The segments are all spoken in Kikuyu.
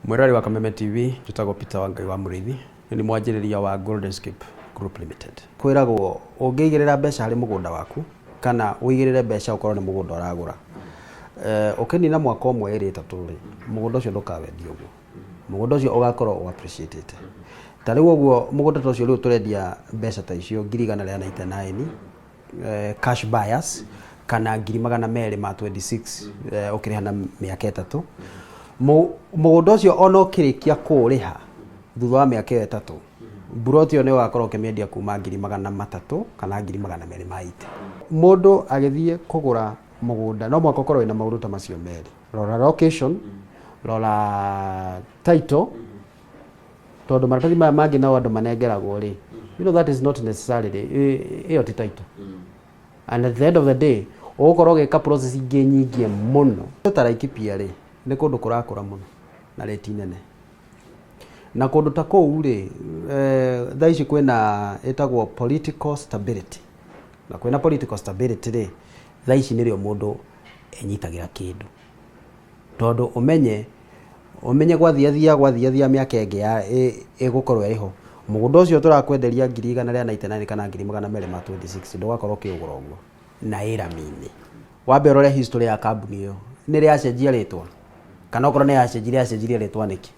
Mwĩroreri wa Kameme TV, njĩtagwo Peter Wangai wa Mũrĩithi, nĩ mwanjĩrĩria wa Goldenscape Group Limited. Kwĩragwo ũngĩigĩrĩra mbeca harĩ mũgũnda waku kana ũigĩrĩre mbeca ũkorwo nĩ mũgũnda ũragũra, ũkĩnina mwaka ũmwe, ĩrĩ, ĩtatũ rĩ, mũgũnda ũcio ndũkawendia ũguo, mũgũnda ũcio ũgakorwo ũ appreciated. Ta rĩu ũguo mũgũnda ta ũcio rĩu tũrendia mbeca ta icio 199,000 cash buyers kana 226,000 ũkĩrĩha na mĩaka 3. Mũgũnda ũcio ona ũkĩrĩkia kũũrĩha thutha wa mĩaka ĩyo 3, mburoti ĩyo nĩ ũgakorwo ũkĩmĩendia kuma 300,000 kana 280,000. Mũndũ agĩthiĩ kũgũra mũgũnda no mũhaka ũkorwo wĩna maũndũ ta macio merĩ: rora location, rora title, tondũ maratathi maya mangĩ nao andũ manengeragwo rĩ, that is not necessarily ĩyo ti title, and at the end of the day ũgũkorwo ũgĩka process ingĩ nyingĩ mũno. Ta Laikipia rĩ, nĩ kũndũ kũrakũra mũno na rate nene, na kũndũ ta kũu rĩ, thaa ici kwĩna ĩtagwo political stability, na kwĩna political stability rĩ, thaa ici nĩrĩo mũndũ enyitagĩra kĩndũ, tondũ ũmenye gwathiathia mĩaka ĩngĩ ya ĩgũkorwo ĩho, mũgũnda ũcio tũrakwenderia 199,000 kana 226,000 ndũgakorwo ũkĩũgũra ũguo na ĩ rami-inĩ. Wambe ũrore history ya kambuni ĩyo, nĩ rĩ yacenjia rĩtwa, kana okorwo nĩ yacenjirie, yacenjirie rĩtwa nĩkĩ?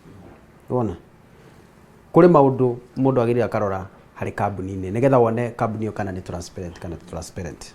Wona kũrĩ maũndũ mũndũ agĩrĩire akarora harĩ kambuni-inĩ nĩgetha wone kambuni ĩyo kana nĩ transparent kana ti transparent.